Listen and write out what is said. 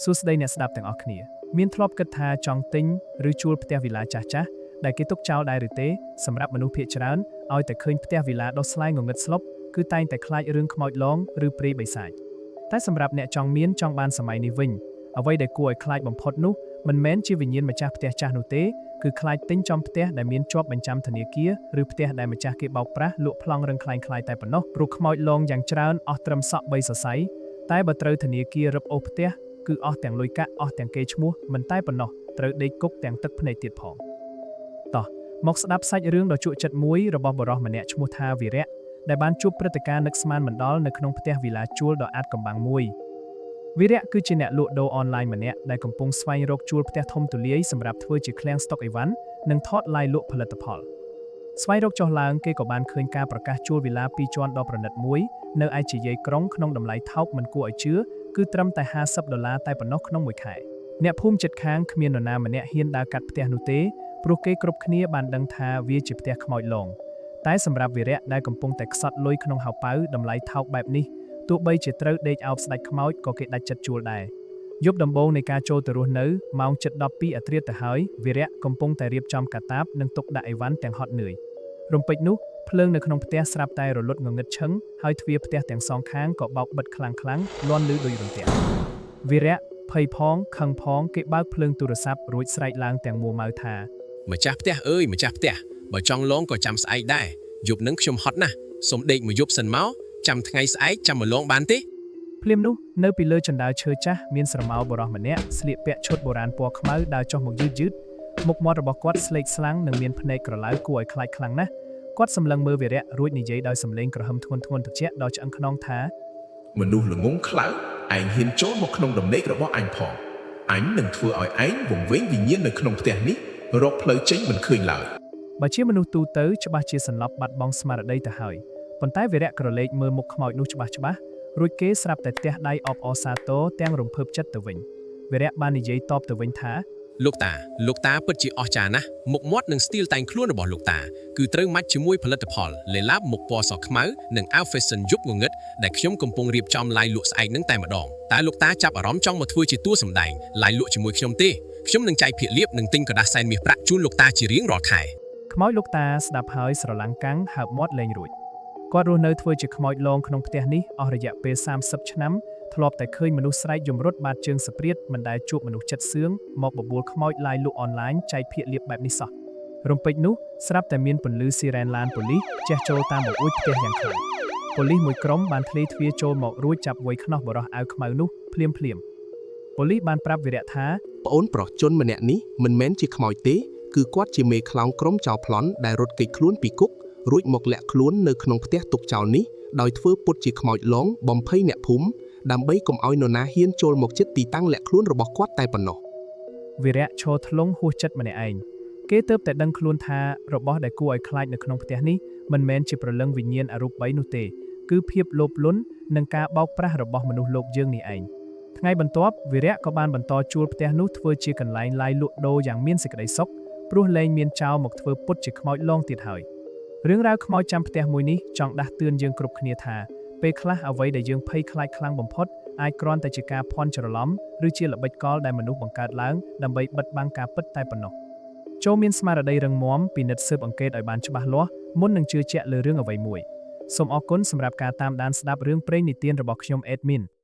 សួស្តីអ្នកស្ដាប់ទាំងអស់គ្នាមានធ្លាប់គិតថាចង់ទិញឬជួលផ្ទះវីឡាចាស់ៗដែលគេទុកចោលដែរឬទេសម្រាប់មនុស្សភាគច្រើនឲ្យតែឃើញផ្ទះវីឡាដុះស្លែងងងឹតស្លុបគឺតែងតែខ្លាចរឿងខ្មោចលងឬព្រាយបិសាចតែសម្រាប់អ្នកចង់មានចង់បានសម័យនេះវិញអ្វីដែលគួរឲ្យខ្លាចបំផុតនោះមិនមែនជាវិញ្ញាណម្ចាស់ផ្ទះចាស់នោះទេគឺខ្លាចទិញចំផ្ទះដែលមានជាប់បញ្ចាំធនាគារឬផ្ទះដែលម្ចាស់គេបោកប្រាស់លក់ប្លង់រឹងក្លែងក្លាយតែប៉ុណ្ណោះព្រោះខ្មោចលងយ៉ាងច្រើនអស់ត្រឹមសក់3សរសៃតែបើត្រូវធនាគាររឹបអូសផ្ទះ គឺអស់ទាំងលុយកាក់អស់ទាំងគេឈ្មោះមិនតែប៉ុណ្ណោះត្រូវដេកគុកទាំងទឹកភ្នែកទៀតផងតោះមកស្ដាប់សាច់រឿងដ៏ជក់ចិត្តមួយរបស់បុរសម្នាក់ឈ្មោះថាវីរៈដែលបានជួបព្រឹត្តិការណ៍នឹកស្មានមិនដល់នៅក្នុងផ្ទះវីឡាជួលដ៏អាថ៌កំបាំងមួយវីរៈគឺជាអ្នកលក់ដូរអនឡាញម្នាក់ដែលកំពុងស្វែងរកជួលផ្ទះធំទូលាយសម្រាប់ធ្វើជាឃ្លាំងស្តុកអីវ៉ាន់និងថត live លក់ផលិតផលស្វែងរកចុះឡើងគេក៏បានឃើញការប្រកាសជួលវីឡាពីរជាន់ដ៏ប្រណិតមួយនៅឯជាយាយក្រុងក្នុងតម្លៃថោកមិនគួរឲ្យជឿគឺត្រឹមតែ50ដុល្លារតែប៉ុណ្ណោះក្នុងមួយខែអ្នកភូមិជិតខាងគ្មាននរណាម្នាក់ហ៊ានដើរកាត់ផ្ទះនោះទេព្រោះគេគ្រប់គ្នាបានដឹងថាវាជាផ្ទះខ្មោចលងតែសម្រាប់វីរៈដែលកំពុងតែខ្សត់លុយក្នុងហោប៉ៅតម្លៃថោកបែបនេះទោះបីជាត្រូវដេកអោបស្ដេចខ្មោចក៏គេដាច់ចិត្តជួលដែរយប់ដំបូងនៃការចូលទៅរស់នៅម៉ោង7:12អាធ្រាត្រទៅហើយវីរៈកំពុងតែរៀបចំកាតាបនិងទុកដាក់អីវ៉ាន់ទាំងហត់នឿយរំពេចនោះភ្លើងនៅក្នុងផ្ទះស្រាប់តែរលត់ងងឹតឈឹងហើយទ្វារផ្ទះទាំងសងខាងក៏បោកបិទខ្លាំងៗលាន់ឮដូចរន្ទះវីរៈភ័យផងខឹងផងគេបើកភ្លើងទូរស័ព្ទរួចស្រែកឡើងទាំងមួម៉ៅថា ម្ចាស់ផ្ទះអើយម្ចាស់ផ្ទះបើចង់លងក៏ចាំស្អែកដែរយប់នឹងខ្ញុំហត់ណាស់សុំដេកមួយយប់សិនមកចាំថ្ងៃស្អែកចាំមកលងបានទេ ភ្លាមនោះនៅពីលើជណ្ដើរឈើចាស់មានស្រមោលបុរសម្នាក់ស្លៀកពាក់ឈុតបុរាណពណ៌ខ្មៅដើរចុះមកយឺតយឺតមុខមាត់របស់គាត់ស្លេកស្លាំងនិងមានភ្នែកក្រឡៅគួរឲ្យខ្លាចខ្លាំងណាស់គាត់សម្លឹងមើលវីរៈរួចនិយាយដោយសំឡេងគ្រហឹមធ្ងន់ធ្ងរត្រជាក់ដល់ឆ្អឹងខ្នងថា មនុស្សល្ងង់ខ្លៅឯងហ៊ានចូលមកក្នុងដំណេករបស់អញផងអញនឹងធ្វើឲ្យឯងវង្វេងវិញ្ញាណនៅក្នុងផ្ទះនេះរកផ្លូវចេញមិនឃើញឡើយ បើជាមនុស្សទូទៅច្បាស់ជាសន្លប់បាត់បង់ស្មារតីទៅហើយប៉ុន្តែវីរៈក្រឡេកមើលមុខខ្មោចនោះច្បាស់ច្បាស់រួចគេស្រាប់តែទះដៃអបអរសាទរទាំងរំភើបចិត្តទៅវិញវីរៈបាននិយាយតបទៅវិញថា លោកតាលោកតាពិតជាអស្ចារ្យណាស់មុខមាត់និងស្ទីលតែងខ្លួនរបស់លោកតាគឺត្រូវម៉ាច់ជាមួយផលិតផលលេឡាបមុខពណ៌សខ្មៅនិងអាវ fashion យប់ងងឹតដែលខ្ញុំកំពុងរៀបចំ live លក់ស្អែកនឹងតែម្ដងតើលោកតាចាប់អារម្មណ៍ចង់មកធ្វើជាតួសម្ដែង live លក់ជាមួយខ្ញុំទេខ្ញុំនឹងចែកភាគលាភនិងទិញក្រដាសសែនមាសប្រាក់ជូនលោកតាជារៀងរាល់ខែ ខ្មោចលោកតាស្ដាប់ហើយស្រឡាំងកាំងហើបមាត់លែងរួចគាត់រស់នៅធ្វើជាខ្មោចលងក្នុងផ្ទះនេះអស់រយៈពេល30ឆ្នាំធ្លាប់តែឃើញមនុស្សស្រែកយំរត់បាតជើងសព្រាតមិនដែលជួបមនុស្សចិត្តសឿងមកបបួលខ្មោច live លក់អនឡាញចែកភាគលាភបែបនេះសោះរំពេចនោះស្រាប់តែមានពន្លឺស៊ីរ៉ែនឡានប៉ូលីសជះចូលតាមបង្អួចផ្ទះយ៉ាងខ្លាំងប៉ូលីសមួយក្រុមបានធ្លាយទ្វារចូលមករួចចាប់វ័យខ្នោះបុរសអាវខ្មៅនោះភ្លាមភ្លាមៗប៉ូលីសបានប្រាប់វីរៈថា ប្អូនប្រុសជនម្នាក់នេះមិនមែនជាខ្មោចទេគឺគាត់ជាមេខ្លោងក្រុមចោរប្លន់ដែលរត់គេចខ្លួនពីគុករួចមកលាក់ខ្លួននៅក្នុងផ្ទះទុកចោលនេះដោយធ្វើពុតជាខ្មោចលងបំភ័យអ្នកភូមិដើម្បីកុំឲ្យនរណាហ៊ានចូលមកជិតទីតាំងលាក់ខ្លួនរបស់គាត់តែប៉ុណ្ណោះ វីរៈឈរធ្លុងហួសចិត្តម្នាក់ឯងគេទើបតែដឹងខ្លួនថារបស់ដែលគួរឲ្យខ្លាចនៅក្នុងផ្ទះនេះមិនមែនជាព្រលឹងវិញ្ញាណអរូបីនោះទេគឺភាពលោភលន់និងការបោកប្រាស់របស់មនុស្សលោកយើងនេះឯងថ្ងៃបន្ទាប់វីរៈក៏បានបន្តជួលផ្ទះនោះធ្វើជាកន្លែង live លក់ដូរយ៉ាងមានសេចក្តីសុខព្រោះលែងមានចោរមកធ្វើពុតជាខ្មោចលងទៀតហើយរឿងរ៉ាវខ្មោចចាំផ្ទះមួយនេះចង់ដាស់តឿនយើងគ្រប់គ្នាថាពេលខ្លះអ្វីដែលយើងភ័យខ្លាចខ្លាំងបំផុតអាចគ្រាន់តែជាការភ័ន្តច្រឡំឬជាល្បិចកលដែលមនុស្សបង្កើតឡើងដើម្បីបិទបាំងការពិតតែប៉ុណ្ណោះចូលមានស្មារតីរឹងមាំពិនិត្យស៊ើបអង្កេតឲ្យបានច្បាស់លាស់មុននឹងជឿជាក់លើរឿងអ្វីមួយសូមអរគុណសម្រាប់ការតាមដានស្ដាប់រឿងព្រេងនិទានរបស់ខ្ញុំ Admin។